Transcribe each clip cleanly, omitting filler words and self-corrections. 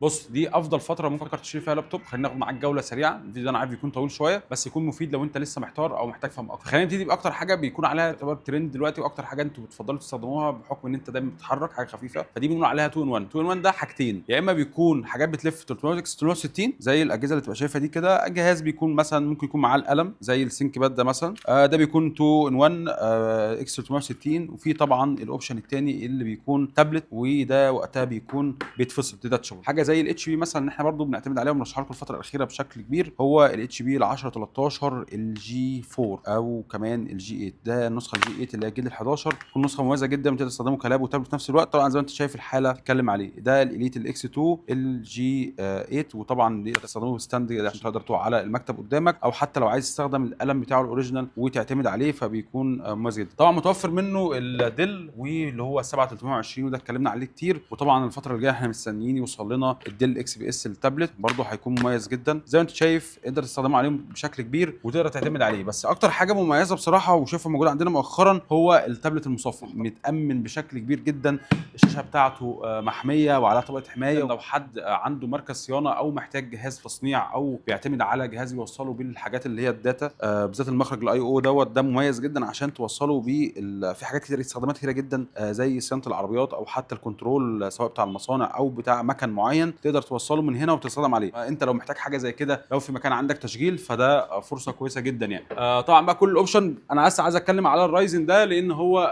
بص، دي افضل فترة ممكن تفكر تشتري فيها لابتوب. خلينا ناخد معاك جولة سريعه. الفيديو ده انا عارف يكون طويل شويه، بس يكون مفيد لو انت لسه محتار او محتاج فهم اكتر. خلينا نبتدي باكتر حاجة بيكون عليها تعتبر ترند دلوقتي، واكتر حاجة انتوا بتفضلوا تستخدموها بحكم ان انت دايما بتتحرك، حاجة خفيفه، فدي بنقول عليها 2 in 1. 2 in 1 ده حاجتين: يا اما بيكون حاجات بتلف 360 زي الاجهزة اللي تبقى شايفها دي كده، جهاز بيكون مثلا ممكن يكون معاه القلم زي ال ThinkPad ده مثلا، ده بيكون 2 in 1 X 360. وفي طبعا ال option الثاني اللي بيكون تابلت، وده وقتها بيكون بيتفصل detachable. حاجة زي ال HP مثلا اللي احنا برضو بنعتمد عليها وبنرشحها لكم الفترة الاخيرة بشكل كبير، هو ال HP ال 1013 ال G 4 او كمان ال G 8. ده النسخة ال G 8 اللي هي الجيل ال 11، تكون نسخه مميزة جدا، بتقدر تستخدمه ك lap و tablet في نفس الوقت. طبعا زي ما انت شايف الحالة تتكلم عليه، ده ال Elite ال X 2 ال G 8، وطبعا تقدر تستخدمه stand عشان تقدر تقع على المكتب قدامك، او حتى لو عايز تستخدم القلم بتاعه ال original وتعتمد عليه، فبيكون مميز جدا. طبعا متوفر منه ال Dell واللي هو 7320، وده اتكلمنا عليه كتير. وطبعا الفترة الجاية احنا مستنيين يوصل لنا ال Dell XPS ال tablet، برضه هيكون مميز جدا. زي ما انت شايف تقدر تستخدمه عليهم بشكل كبير وتقدر تعتمد عليه. بس اكتر حاجة مميزة بصراحة وشايفها موجودة عندنا مؤخرا هو التابلت المصفح، متامن بشكل كبير جدا، الشاشة بتاعته محمية وعلى طبقه حمايه. لو حد عنده مركز صيانة او محتاج جهاز تصنيع او بيعتمد على جهاز يوصله بالحاجات اللي هي ال data، بالذات المخرج ال I/O دوت، ده مميز جدا عشان توصله بال في حاجات كتير، استخدامات كتيرة جدا، زي صيانة العربيات او حتى ال control سواء بتاع المصانع او بتاع مكن معين، تقدر توصله من هنا وتستخدم عليه. انت لو محتاج حاجة زي كده، لو في مكان عندك تشغيل، فده فرصة كويسة جدا يعني. طبعا بقى كل ال option، انا بس عايز اتكلم على ال Ryzen ده لان هو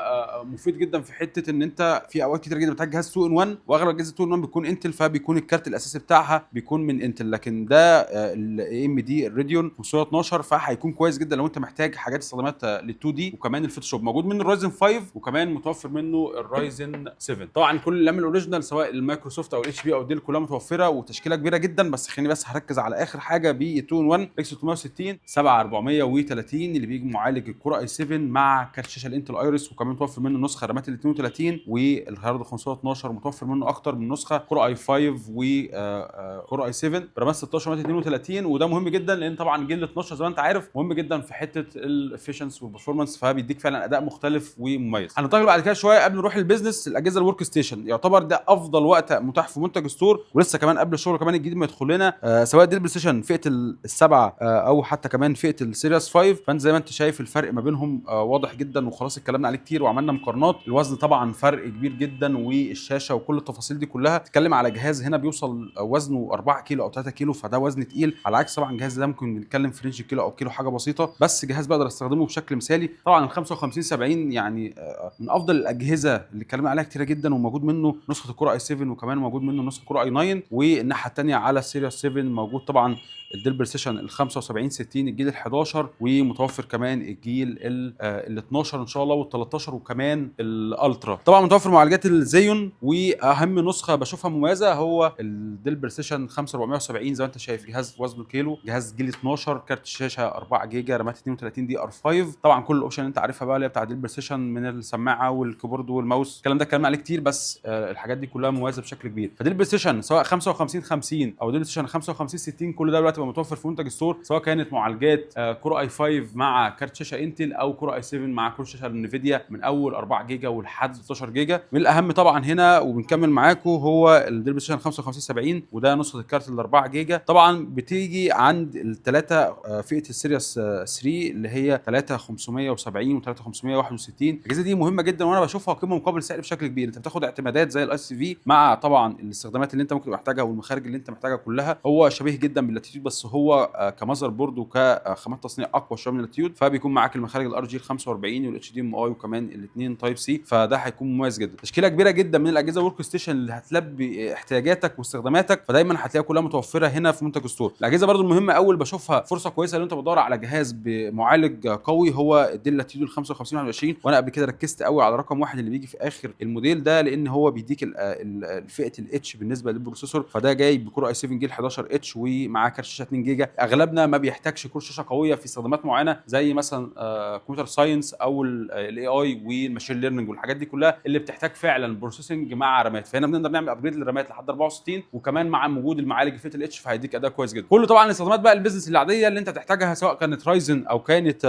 مفيد جدا في حتة ان انت في اوقات كتير جدا بتحتاج جهاز 2 in 1، واغلب اجهزة 2 in 1 بتكون Intel، فبيكون الكارت الاساسي بتاعها بيكون من Intel. لكن ده ال AMD ال Radeon 512، فهيكون كويس جدا لو انت محتاج حاجات استخدامات لل 2D وكمان ال Photoshop. موجود منه ال Ryzen 5 وكمان متوفر منه ال Ryzen 7. طبعا كل الام ال original سواء المايكروسوفت او ال HP او Dell كلها متوفرة وتشكيله كبيرة جدا. بس خليني بس هركز على اخر حاجة ب 2 in 1 X 360 7430 اللي بيجي معالج ال Core i7 مع كارت شاشة ال Intel Iris، وكمان متوفر منه نسخه رامات ال 32 والهارد 512. متوفر منه اكتر من نسخه، Core i5 و Core i7 برامات 16 رامات 32. وده مهم جدا لان طبعا جيل 12 زي ما انت عارف مهم جدا في حتة ال efficiency وال performance، فبيديك فعلا اداء مختلف ومميز. هننتقل بعد كده شوية قبل نروح ال business، الاجهزة ال workstation. يعتبر ده افضل وقت متاح في منتج store، ولسه كمان قبل الشغل كمان الجديد ما يدخل لنا، سواء Dell Precision فئة السبعة او حتى كمان فئة ال Series 5. فانت زي ما انت شايف الفرق ما بينهم واضح جدا، وخلاص اتكلمنا عليه كتير وعملنا مقارنات. الوزن طبعا فرق كبير جدا، والشاشه وكل التفاصيل دي كلها. تتكلم على جهاز هنا بيوصل وزنه 4 كيلو او 3 كيلو، فده وزن تقيل، على عكس طبعا الجهاز ده ممكن نتكلم في range كيلو او كيلو حاجة بسيطه، بس جهاز بقدر استخدمه بشكل مثالي. طبعا ال 55 70 يعني من افضل الاجهزة اللي اتكلمنا عليها كتير جدا، وموجود منه نسخه ال Core i7 وكمان موجود منه نسخه Core i9. والناحية الثانية على ال Series 7 موجود طبعا ال Dell Precision ال 75 60 الجيل ال 11، ومتوفر كمان الجيل ال 12 ان شاء الله وال 13 وكمان ال Ultra. طبعا متوفر معالجات ال Xeon، واهم نسخه بشوفها مميزة هو ال Dell Precision 5470. زي ما انت شايف جهاز وزنه كيلو، جهاز جيل 12، كارت الشاشة 4 جيجا، رامات 32 DR5. طبعا كل ال option انت عارفها بقى اللي هي بتاع Dell Precision من السماعة وال keyboard وال mouse، الكلام ده اتكلمنا عليه كتير، بس الحاجات دي كلها مميزة بشكل كبير. ف Dell Precision سواء 55 50 او Dell Precision 55 60، كل ده دلوقتي بقى متوفر في منتج store، سواء كانت معالجات Core i5 مع كارت شاشة Intel او Core i7 مع كارت شاشة Nvidia من اول 4 جيجا ولحد 16 جيجا. من الاهم طبعا هنا وبنكمل معاكم هو ال Dell Precision 55 70، وده نسخه الكارت ال 4 جيجا. طبعا بتيجي عند الثلاثة فئة ال Series 3 اللي هي 3570 و 3561. الاجهزة دي مهمة جدا وانا بشوفها قيمة مقابل سعر بشكل كبير. انت بتاخد اعتمادات زي ال ICV مع طبعا الاستخدامات اللي انت ممكن تبقى محتاجها والمخارج اللي انت محتاجها كلها. هو شبيه جدا بال Latitude، بس هو ك motherboard وكخامات تصنيع اقوى شوية من ال Latitude، فبيكون معاك المخارج ال RJ 45 وال HDMI وكمان الاثنين Type C، فده هيكون مميز جدا. تشكيله كبيرة جدا من الاجهزة workstation اللي هتلبي احتياجاتك واستخداماتك، فدايما هتلاقيها كلها متوفرة هنا في منتج store. الاجهزة برضو المهمة اول بشوفها فرصة كويسة لو انت بتدور على جهاز بمعالج قوي هو ال Dell Latitude 55 21، وانا قبل كده ركزت قوي على رقم واحد اللي بيجي في اخر الموديل ده لان هو بيديك فئة ال H بالنسبة لل processor، فده جاي ب Core i7 جيل 11 H ومعاه كارت شاشة 2 جيجا. اغلبنا ما بيحتاجش كروت شاشة قوية في استخدامات معينة زي مثلا computer science او ال AI وال machine learning والحاجات دي كلها اللي بتحتاج فعلا processing مع رامات، فهنا بنقدر نعمل upgrade للرامات لحد 64، وكمان مع وجود المعالج فئة ال H فهيديك اداء كويس جدا. كله طبعا الاستخدامات بقى ال business العادية اللي انت تحتاجها سواء كانت Ryzen او كانت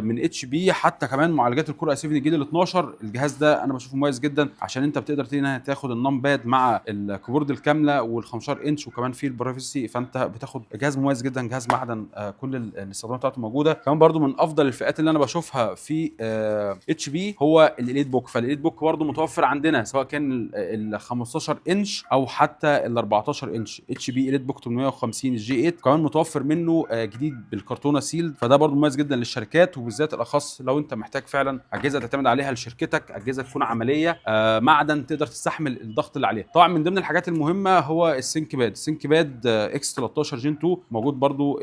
من HP، حتى كمان معالجات ال Core i7 الجيل ال 12. الجهاز ده انا بشوفه مميز جدا عشان انت بتقدر تاخد ال numpad مع ال keyboard الكامل. الكاملة وال 15 انش، وكمان فيه ال privacy، فانت بتاخد جهاز مميز جدا، جهاز معدن، كل الاستخدامات بتاعته موجوده. كمان برضو من افضل الفئات اللي انا بشوفها في HP هو ال EliteBook. فال EliteBook برضو متوفر عندنا سواء كان ال 15 انش او حتى ال 14 انش، HP EliteBook 850 G8، كمان متوفر منه جديد بالكرتونه sealed. فده برضو مميز جدا للشركات، وبالذات الاخص لو انت محتاج فعلا اجهزة تعتمد عليها لشركتك، اجهزة تكون عمليه، معدن، تقدر تستحمل الضغط اللي عليها. طبعا من ضمن الحاجات المهمة هو ال ThinkPad، ال ThinkPad X 13 Gen 2، موجود برضو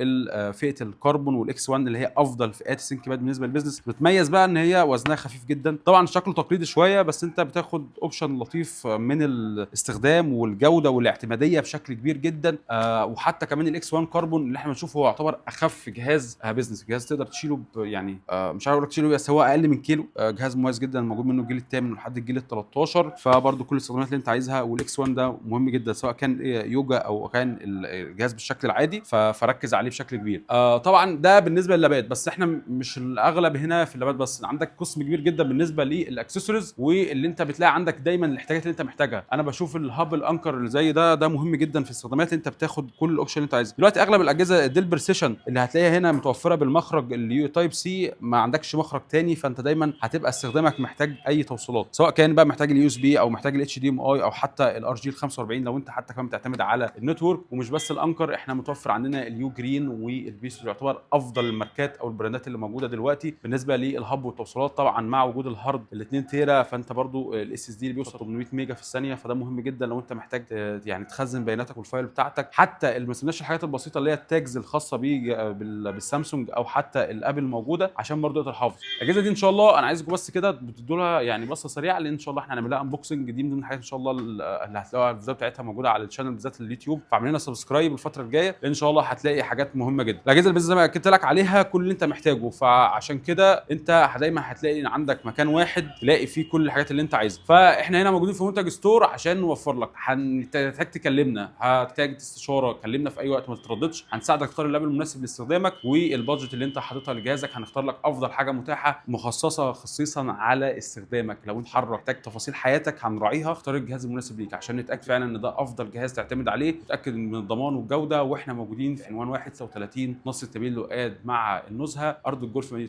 فئة الكربون وال X 1 اللي هي افضل فئات ال ThinkPad بالنسبة لل business. بتميز بقى ان هي وزنها خفيف جدا، طبعا شكله تقليدي شويه، بس انت بتاخد option لطيف من الاستخدام والجودة والاعتماديه بشكل كبير جدا. وحتى كمان ال X 1 كربون اللي احنا بنشوفه هو يعتبر اخف جهاز business، جهاز تقدر تشيله يعني مش عارف اقول لك تشيله، بس هو اقل من كيلو. جهاز مميز جدا، موجود منه الجيل الثامن لحد الجيل ال 13، فبرضه كل الاستخدامات اللي انت عايزها. وال X 1 ده مهم جدا سواء كان يوجا او كان الجهاز بالشكل العادي، فركز عليه بشكل كبير. طبعا ده بالنسبة للابات، بس احنا مش الاغلب هنا في اللابات بس، عندك قسم كبير جدا بالنسبة للاكسسوارز، واللي انت بتلاقي عندك دايما الاحتياجات اللي انت محتاجها. انا بشوف ال hub ال Anker اللي زي ده، ده مهم جدا في استخدامات، انت بتاخد كل ال option اللي انت عايزه. دلوقتي اغلب الاجهزة ال Dell Precision اللي هتلاقيها هنا متوفرة بالمخرج اللي Type C، ما عندكش مخرج تاني، فانت دايما هتبقى استخدامك محتاج اي توصيلات، سواء كان بقى محتاج ال USB او محتاج ال HDMI او حتى ال RJ 45 لو انت حتى كمان بتعتمد على ال network. ومش بس ال Anker، احنا متوفر عندنا ال Ugreen وال Baseus، يعتبر افضل الماركات او البراندات اللي موجودة دلوقتي بالنسبة لل hub والتوصيلات. طبعا مع وجود ال hard ال 2 تيرا، فانت برضو ال SSD اللي بيوصل 800 ميجا في الثانيه، فده مهم جدا لو انت محتاج يعني تخزن بياناتك وال file بتاعتك. حتى ما سيبناش الحاجات البسيطة اللي هي ال tags الخاصة بيه بالسامسونج او حتى ال Apple موجوده، عشان برضو تقدر تحافظ. الاجهزة دي ان شاء الله انا عايزكم بس كده بتدوا لها يعني بصة سريعه، لان ان شاء الله احنا هنعمل لها unboxing. دي من ضمن الحاجات ان شاء الله اللي هتلاقوها الفيديو بتاعتها موجودة على ال channel بالذات اليوتيوب، فاعمل لنا subscribe الفترة الجايه، لان ان شاء الله هتلاقي حاجات مهمة جدا. الاجهزة اللي زي ما اكدت لك عليها كل اللي انت محتاجه، فعشان كده انت دايما هتلاقي ان عندك مكان واحد تلاقي فيه كل الحاجات اللي انت عايزها. فاحنا هنا موجودين في منتج ستور عشان نوفر لك. هتحتاج تكلمنا، هتحتاج استشاره، كلمنا في اي وقت، ما تترددش، هنساعدك تختار اللاب المناسب لاستخدامك وال budget اللي انت حاططها لجهازك. هنختار لك افضل حاجة متاحة مخصصة خصيصا على استخدامك. لو انت حر محتاج تفاصيل حياتك هنراعيها، اختار الجهاز المناسب ليك عشان نتاكد فعلا ان ده افضل جهاز تعتمد عليه، نتاكد من الضمان والجوده. واحنا موجودين في عنوان 136 ناصية تبين لقاد مع النزهه، ارض الجولف مدينة